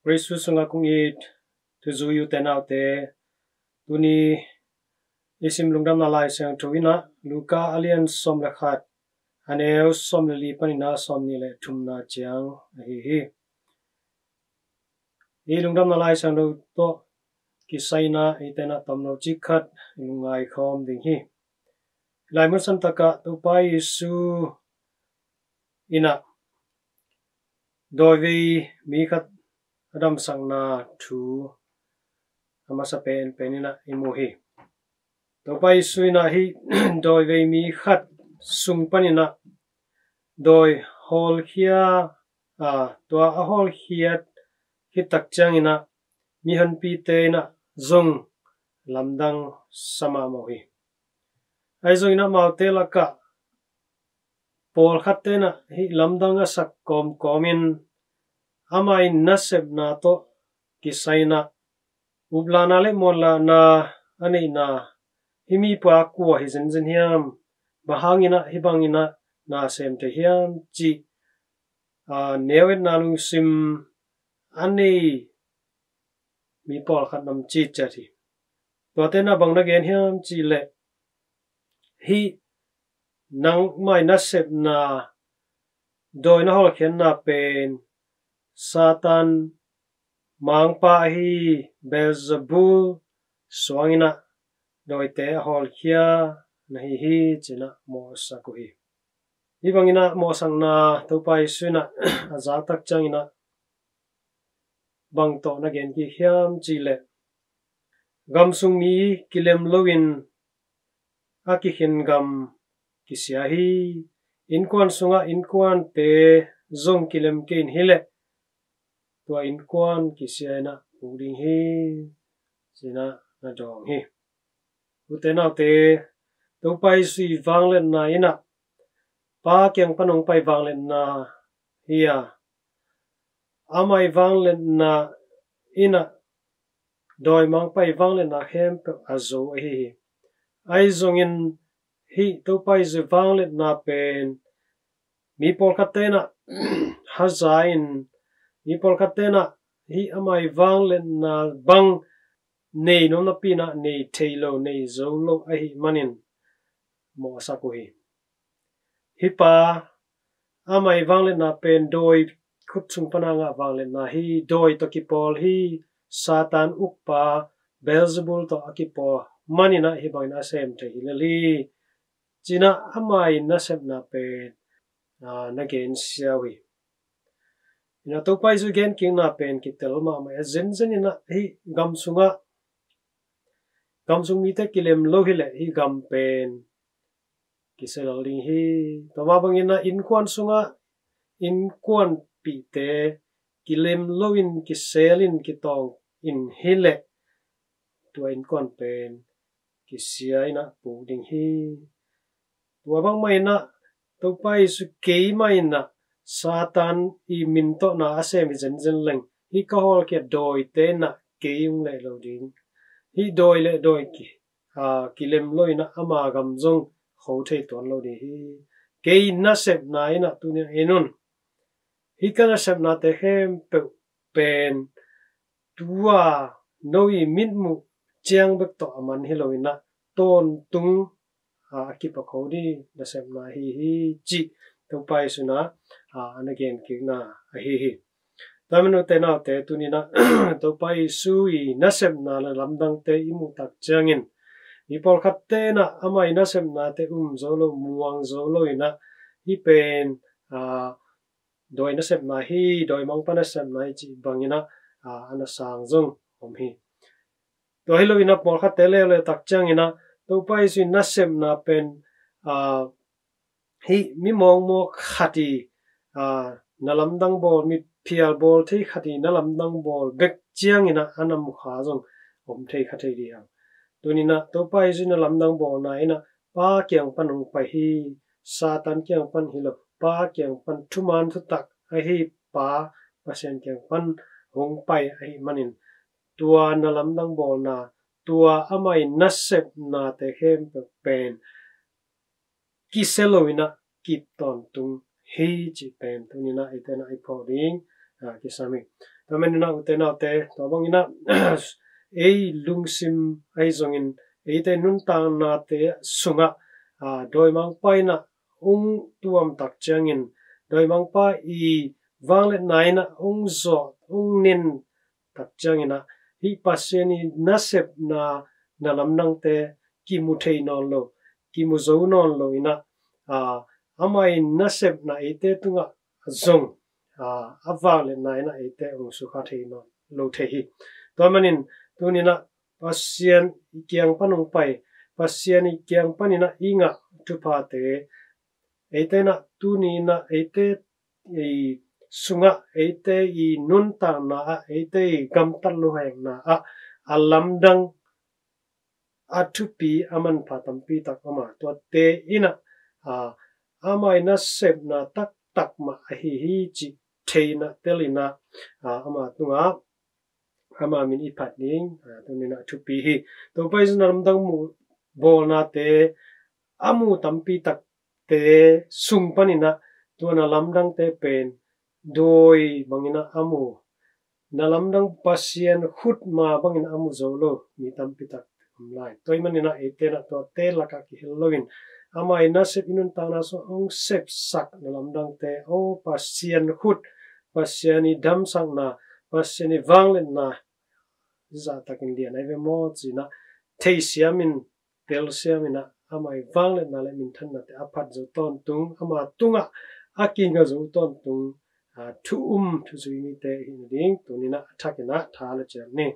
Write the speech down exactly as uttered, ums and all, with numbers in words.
Khrih Jesuh sungah kong it thuzui u te nau te, tuni i sim Lungdamna Lai Siangtho in ah Luka a lian sawm le khat, a neu sawm le li panin ah sawmnih le thumna ciang ahi hi. I Lungdamna Lai Siangtho tawh kisai in ah i te in ah tam lo cik khat i lungngai khawm ding hi. Laimun santak ah Topa Jesuh in ah dawivei mi khat a damsakna thu a masa penpen in ah i mu hi. Topa Jesuh in ah hih dawivei mi khat sung panin ah dawi hawlkhia, a, tua a hawlkhiat khit tak ciangin ah mihonpite in ah zong lamdang sa mahmah uh hi. Ahi zongin ah amaute lakah pawlkhatte in ah hih lamdang a sak kawmkawmin ama' nasepna tawh kisai in ah uplahna le muanlahna a neihna, hih mi pa kua hi zenzen hiam, bang hangin ah hih bangin ah na sem thei hiam cih, a, neu-etna lungsim a nei mi pawlkhat na om citciat hi. Tuate in ah bang na gen hiam cih leh, hih nangmai nasepna, dawi na hawlkhiatna pen Satan mangpa ahi Beelzebul suangin ah dawite a hawlkhia na hi hi, ci-in ah mawhsak uh hi. Hih bangin ah mawhsakna Topa Jesuh in ah a zak tak ciangin ah bang tawh na gen kik hiam cih leh, gam sung mi kilem loin a kikhen gam kisia hi. Innkuan sungah innkuante zong kilem kei in hi leh tua innkuan kisia in ah puk ding hi, ci-in ah na dawng hi. U te nau te, Topa Jesuh i vangliatna in ah Pa kiang pan hong pai vangliatna hi a, ama' vangliatna in ah dawimangpa' vangliatna khempeuh a zo ahi hi. Ahi zongin hih Topa Jesuh vangliatna pen mi pawlkhatte in ah haza-in, mi pawlkhatte in ah hih ama' vangliatna bang nei nuam napi in ah nei thei lo, nei zo lo ahih manin mawhsak uh hi. Hih pa ama' vangliatna pen dawi khut sung pan a ngah vangliatna hi, dawi tawh kipawl hi, Satan ukpa Beelzebul tawh a kipawl manin ah hih bangin a sem thei hi lel hi, ci-in ah ama' nasepna pen, a, na gensia uh hi. In ah Topa Jesuh genkikna pen kitel mahmah a, zenzen in ah hih gam sungah, gam sung mite kilem lo hi leh hih gam pen kisia lel ding hi. Tua mah bangin ah innkuan sungah innkuanpihte kilem loin, kiselin, kitawngin hi leh tua innkuan pen kisia in ah puk ding hi. Tua bangmah in ah Topa Jesuh keimah in ah Satan i min tawh na a sem hi zenzen leng, hih ka hawlkhiat dawite in ah kei hong leh lo ding. Hih dawi le dawi ki, a, kilem loin ah ama' gam zong kho thei tuan lo ding hi. Kei nasepna in ah tuni-in ah en un. Hih ka nasepnate khempeuh pen tua no i mitmuh ciang bek tawh a man hi loin ah tawntung, a, a kip a kho ding nasepna ahi hi, cih Topa Jesuh in ah, a, a na genkikna ahi hi. Tua manin u te nau te, tuni-in ah Topa Jesuh i nasepna le lamdangte i muh tak ciangin mi pawlkhatte in ah ama' nasepnate um zo lo, muang zo loin ah hih pen, a, dawi nasepna hi, dawimangpa' nasepna hi cih bangin ah, a, a na sang zong om hi. Tua hi loin ah pawlkhatte leuleu tak ciangin ah Topa Jesuh i nasepna pen, a, hih mi mawkmawk khat i, a, na lamdang bawl, mi phial bawl thei khat i na lamdang bawl bek ciangin ah a na mukha zong om thei kha thei ding hi hang. Tuni-in ah Topa Jesuh i na lamdang bawlna in ah Pa kiang pan hong pai hi, Satan kiang pan hi lo, Pa kiang pan, thuman thutak ahi Pa Pasian kiang pan hong pai ahih manin tua na lamdang bawlna, tua ama' nasepnate khempeuh pen kisia loin ah kip tawntung hi cih pen tuni-in ah eite in ah i phawk ding ah, kisam hi. Tua manin ah ute naute, tua bangin ah ei lungsim ahi zongin eite nuntaknate sungah, ah, dawimangpa in ah hong tuam tak ciangin, dawimangpa i vangliatna in ah hong zawh, hong nen tak ciangin ah, hih Pasian i nasepna na lamdangte kimu thei nawn lo, kimu zo nawn lo in ah, ah, ama i nasepna eite tungah zong, ah, a vangliatna in ah eite hong sukha thei nawn lo thei hi. Tua manin tuni in ah Pasian i kiang pan hong pai, Pasian i kiang panin ah i ngah thuphate, eite in ah tuni in ah eite i sungah, eite i nuntakna ah, eite i gamtat luhekna ah a lamdang, a thupi, a manpha tampi tak om a, tuate in ah, ah, ama i nasepna taktak mah ahi hi cih theihna tel in ah, ah, ama tungah ama min i phat ding, ah, tuni in ah thupi hi. Topa Jesu na lamdang mu bawlnate a mu tampi takte sung panin ah tua na lamdangte pen dawi bangin ah a mu, na lamdang Pasian khut ma bangin a mu zo lo mi tampi tak om lai. Tua ahih manin ah eite in ah tuate lakah kihel loin, ama i nasep i nuntakna sungah hong sepsak na lamdangte, o Pasian khut, Pasian i damsakna, Pasian i vangliatna zahtakin lian ahi ve maw ci-in ah theisiam in, telsiam in ah, ama i vangliatna le minthannate a phat zo tawntung, ama tungah a kinga zo tawntung, ah, thu um, thuzui mite i hih nading tuni in ah a thakin ah tha le ciam ni.